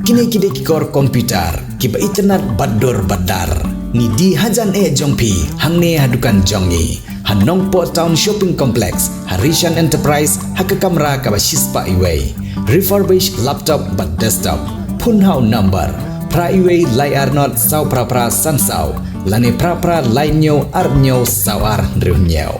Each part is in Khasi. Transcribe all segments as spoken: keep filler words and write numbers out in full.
Kine ki dei ki kor computer kiba itynnad bad dur bad dar. Ngi die hajan eh jong phi hangne ha dukan jong ngi ha Nongpoh Town Shopping Complex, ha Rishan Enterprise, ha ka kamra kaba shispah iwei. Refurbished laptop bad desktop. Phone ha u number phra iwei lai ar not saw phra phra san saw lane phra phra lai hynñiew ar hynñiew saw ar hynriew hynñiew.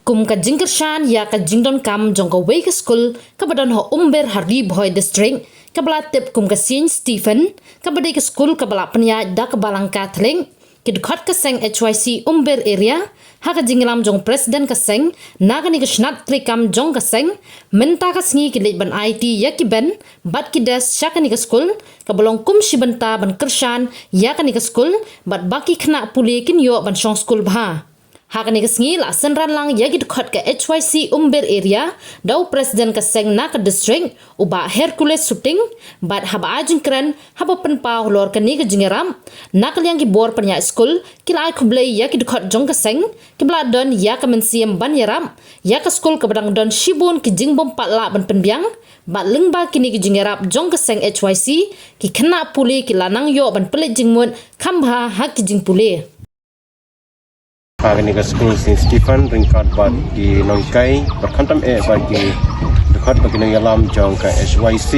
Kum ka jingkyrshan ïa ka jingdonkam jong kawei ka skul kaba don ha Umbir ha Ri Bhoi District, kaba la tip kum ka Saint Stephen, kaba dei ka skul kaba la pynïaid da ka Balang Katholik, ki dkhot ka seng H Y C Umbir Area, ha ka jingïalam jong u president ka seng, na kane ka shnat treikam jong ka seng, mynta ka sngi ki leit ban aiti ïa ki bench bad ki desk sha kane ka skul, kaba long kum shi bynta ban kyrshan ïa kane ka skul, bad ba ki khynnah pule kin ïoh ban shong skul bha. Ha kane ka sngi la synran lang ïa ki dkhot ka H Y C Umbir Area da u president ka seng na ka district, u Bah Hercules Suting, bad haba ai jingkren, haba pynpaw halor kane ka jingïarap, na ka liang ki bor pynïaid skul ki la ai khublei ïa ki dkhot jong ka seng kiba la don ïa ka mynsiem ban ïarap ïa ka skul kaba dang don shibun ki jingbym pat lah ban pynbiang, bad lyngba kine ki jingïarap jong ka seng H Y C, ki khynnah pule ki la nang ïoh ban pynleit jingmut kham bha ha ki jingpule. Ha kane ka skul Saint Stephen, ryngkat bad ki nonghikai, bad khamtam eh bad ki dkhot bad ki nongïalam jong ka H Y C,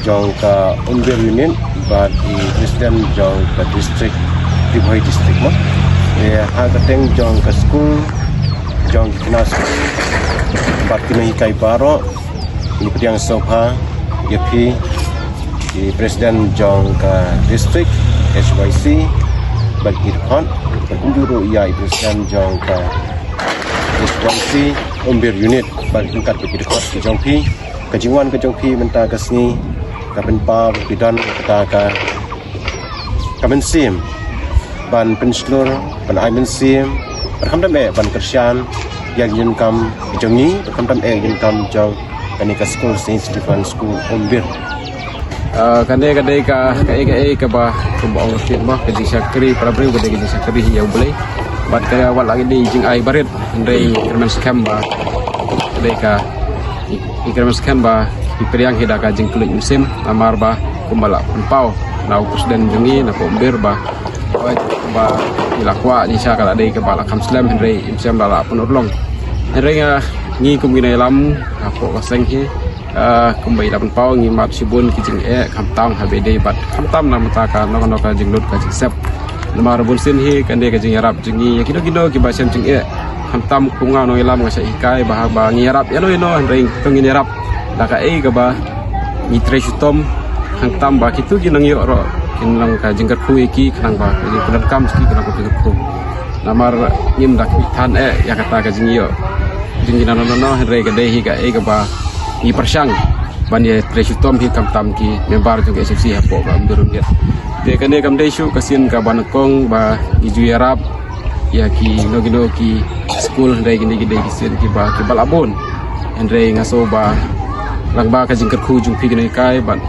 jong ka Umbir Unit, bad i president jong ka district, Ri Bhoi District mo. Eh, ha ka teng jong ka skul, jong ki khynnah skul, bad ki nonghikai baroh, ngi pdiang sngewbha ïa phi, i president jong ka district H Y C, bad ki dkhot, bad kumjuh ruh ïa i president jong ka H Y C Umbir Unit, bad ryngkat bad ki dkhot ki jong phi, ka jingwan ka jong phi mynta ka sngi ka pynpaw, ki don kata ka ka mynsiem ban pynshlur, ban ai mynsiem, bad khamtam eh ban kyrshan ïa ka jingdonkam jong ngi, bad khamtam eh ka jingdonkam jong kane ka skul Saint Stephen School Umbir. Ah, kane ka dei ka, kaei kaei kaba, kumba ong ruh ki ba, ka jingshakri para briew ka dei ka jingshakri ïa U Blei. Bad ka wat la ka dei jingai barit, hynrei kyrmen skhem ba ka dei ka, i kyrmen skhem ba ki pdiang hi da ka jingkylluid mynsiem, namar ba kumba la pynpaw na u president jong ngi na ka Umbir ba, ba ngi la kwah jingshisha ka la dei kaba la kham slem, hynrei i mynsiem la la pynurlong. Hynrei nga, ngi kum ki nongïalam hapoh ka seng hi, ah, kumba i la pynpaw, ngi mad shibun ki jingeh, khamtam ha ba ïadei bad khamtam na ka bynta kano kano ka jinglut ka jingsep. Namar bunsien hi kane ka jingïarap jong ngi ïa kino kino kiba shem jingeh. Khamtam kum nga u nongïalam nga shah hikai ba haba ngi ïarap ïano ïano, hynrei to ngin ïarap da kaei kaba ngi trei shitom, khamtam ba kito ki nongïoh ruh kin long ka jingkyrkhu ïa ki, khnang ba ka jingpyndonkam jong ki kan long ka jingkyrkhu. Namar ngim da khmih than eh ïa kata ka jingïoh jong ngi nano nano, hynrei ka dei hi kaei kaba ngi pyrshang ban ïa trei shitom hi, khamtam ki member jong ka H Y C hapoh ka Umbir Unit. Te kane kam dei shuh ka sien kaba nyngkong ba ngi ju ïarap ïa kino kino ki skul, hynrei kine ki dei ki sien kiba, kiba la bun. Hynrei nga sngew ba lyngba ka jingkyrkhu jong phi ki nonghikai bad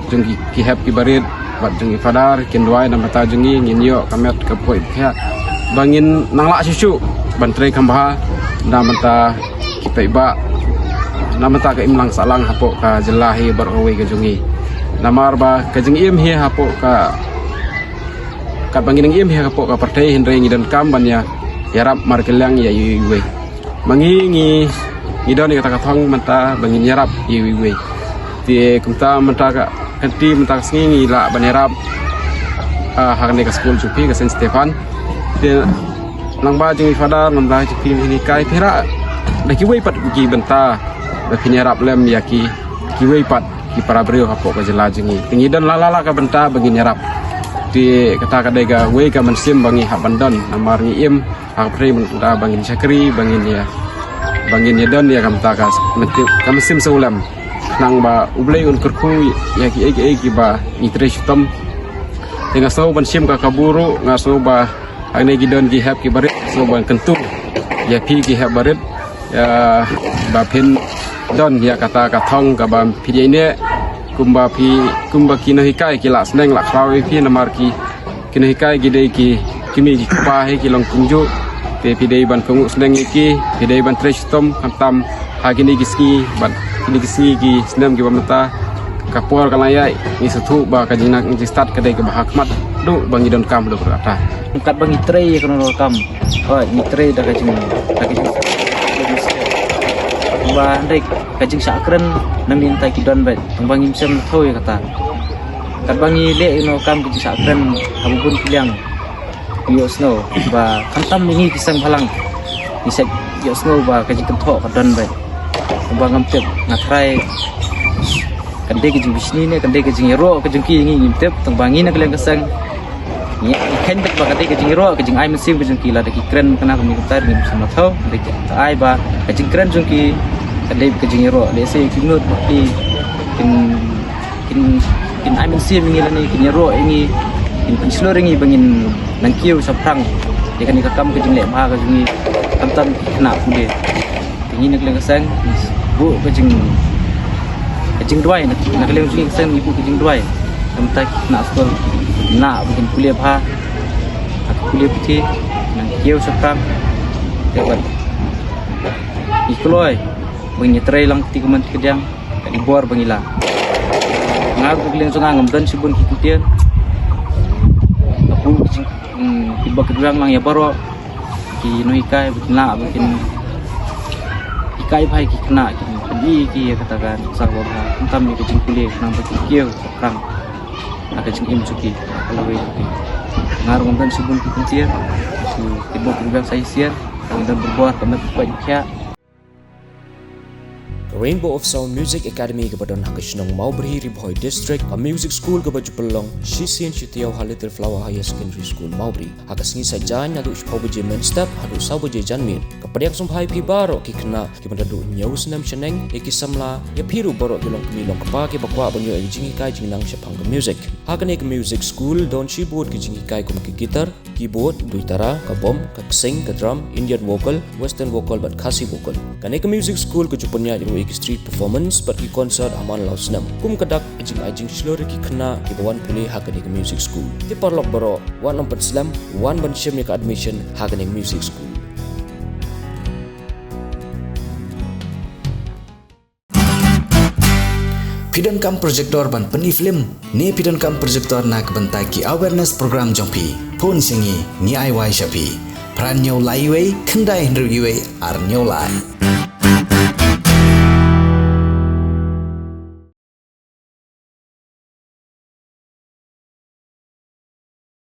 jong ki, ki hep ki barit bad jong ki father, kin duwai na ka bynta jong ngi, ngin ïoh ka met ka poi ka khiah ba ngin nang lah shuh shuh ban trei kham bha na ka bynta ki paidbah, na ka bynta ka imlang sahlang hapoh ka jylla hi baroh kawei ka jong ngi. Namar ba ka jingim hi hapoh ka, katba ngi nang im hi hapoh ka pyrthei, hynrei ngi donkam ban ïa, ïarap markylliang ïa iwei iwei. Ma ngi, ngi, ngi don ïa kata ka thong mynta ba ngin ïarap ïa iwei iwei. Te kumta mynta ka, ka kynti mynta ka sngi ngi lah ban ïarap, ah, ha kane ka skul jong phi ka Saint Stephen. Te lyngba jong i father, lyngba jong phi, phi nonghikai, phi ïarap da kiwei pat ki bynta ba phin ïarap lem ïa ki, kiwei pat ki para briew hapoh ka jylla jong ngi. Te ngi don la la la ka bynta ba ngin ïarap. Te kata ka dei kawei ka mynsiem ba ngi hap ban don, namar ngi im ha ka pyrthei mynta ba ngin shakri, ba ngin ïa, ba ngin ïa don ïa ka bynta ka mynsiem, ka mynsiem sawlem. Khnang ba U Blei un kyrkhu ïa kiei kiei kiba ngi trei shitom. Te nga sngew ban shim ka kabu ruh, nga sngew ba hangne ki don ki hep ki barit, sngew ban kyntu ïa phi ki hep barit, ïa ba phin don ïa kata ka thong kaba phi ïaineh, kumba phi, kumba ki nonghikai ki la sneng la khraw ïa phi, namar ki, ki nonghikai ki dei ki kmie ki kpa hi, ki long kumjuh. Te phi dei ban kohnguh sneng ïa ki, phi dei ban trei shitom khamtam ha kine ki sngi bad Kine ki sngi ki snem kiba mynta, ka por ka la ïaid, ngi sngewthuh ba ka jingnang jingstad ka dei kaba ha khmat, duh ba ngi donkam haduh katta. Katba ngi trei ïa kano kano ka kam, oh, ngi trei da ka jing, da ka jing, ba hynrei ka jingshah kren nangne nangtai ki don beit, tang ba ngim shym la thew ïa kata. Katba ngi leh ïa kano kano ka kam, ka jingshah kren ha ba bun ki liang, ngi ïohsngew ba khamtam ïa ngi ki seng bhalang, ngi sa ïohsngew ba ka jingkynthoh ka don beit. Ba ngam tip, nga tharai kan dei ka jingbishni ne kan dei ka jingïaroh ka jong ki ïa ngi, ngim tip, tang ba ngi na ka liang ka seng ngi, ngi kheiñ beit ba ka dei ka jingïaroh, ka jingai mynsiem ka jong ki, lada ki kren kane kane kumne kumtai, ngim shym la thew. Ka dei ka ai ba ka jingkren jong ki ka dei ka jingïaroh. Lehse ki nud ba ki kin, kin, kin ai mynsiem ïa ngi lane kin ïaroh ïa ngi, kin pynshlur ïa ngi ba ngin nang kiew shaphrang ïa kane ka kam ka jingleh bha ka jong ngi, khamtam ki khynnah pule. Te ngi na ka liang ka seng ngi buh ka jing, ka jingduwai, na, na ka liang jong ngi ka seng ngi buh ka jingduwai. Kumta ki khynnah skul, khynnah ba kin pule bha ha ka pule puthi, nang kiew shaphrang. Te bad ngi kloi ba ngin ïatrei lang kti kumne kti kadiang, ka dei bor ba ngi lah. Nga ruh na ka liang jong nga ngam don shibun ki kyntien. Nga buh ki jing, mm, ki bok ki rwiang lang ïa baroh ki nonghikai ba kin lah ba kin hikai bha ïa ki khynnah, kin pyni ïa ki ïa kata ka nuksa kaba bha, khamtam ïa ka jingpule, khnang ba kin kiew shaphrang ha ka jingim jong ki, ha ka lawei jong ki. Nga ruh ngam don shibun ki kyntien, shu ki bok ki rwiang sa shisien, nga don bor bor, kam don kaba ïoh khiah. Ka Rainbow of Sound Music Academy kaba don ha ka shnong Mawbri, Ri Bhoi District, ka music school kaba ju pynlong shisien shi taïew ha Little Flower Higher Secondary School Mawbri. Ha ka sngi Saitjaiñ naduh shiphew baje mynstep haduh saw baje janmiet. Ka pdiang sngewbha ïa phi baroh ki khynnah kiba naduh hynñiew snem shaneng, ïa ki samla, ïa phi ruh baroh ki longkmie longkpa kiba kwah ban ïoh ïa ka jinghikai jingnang shaphang ka music. Ha kane ka music school don shibun ki jinghikai kum ki guitar, keyboard, duitara, ka bom, ka ksing, ka drum, Indian vocal, western vocal bad Khasi vocal. Kane ka music school ka ju pynïaid ruh ïa ki street performance bad ki concert ha man la u snem. Kum ka dak ka jingai jingshlur ïa ki khynnah kiba wan pule ha kane ka music school. Te paralok baroh, wat nym pynslem, wan ban shim ïa ka admission ha kane ka music school. Phi donkam projector ban pyni film, ne phi donkam projector na ka bynta ki awareness program jong phi? Phone sha ngi, ngi ai wai sha phi. Phra hynñiew lai wei, khyndai hynriew wei, ar hynñiew lai.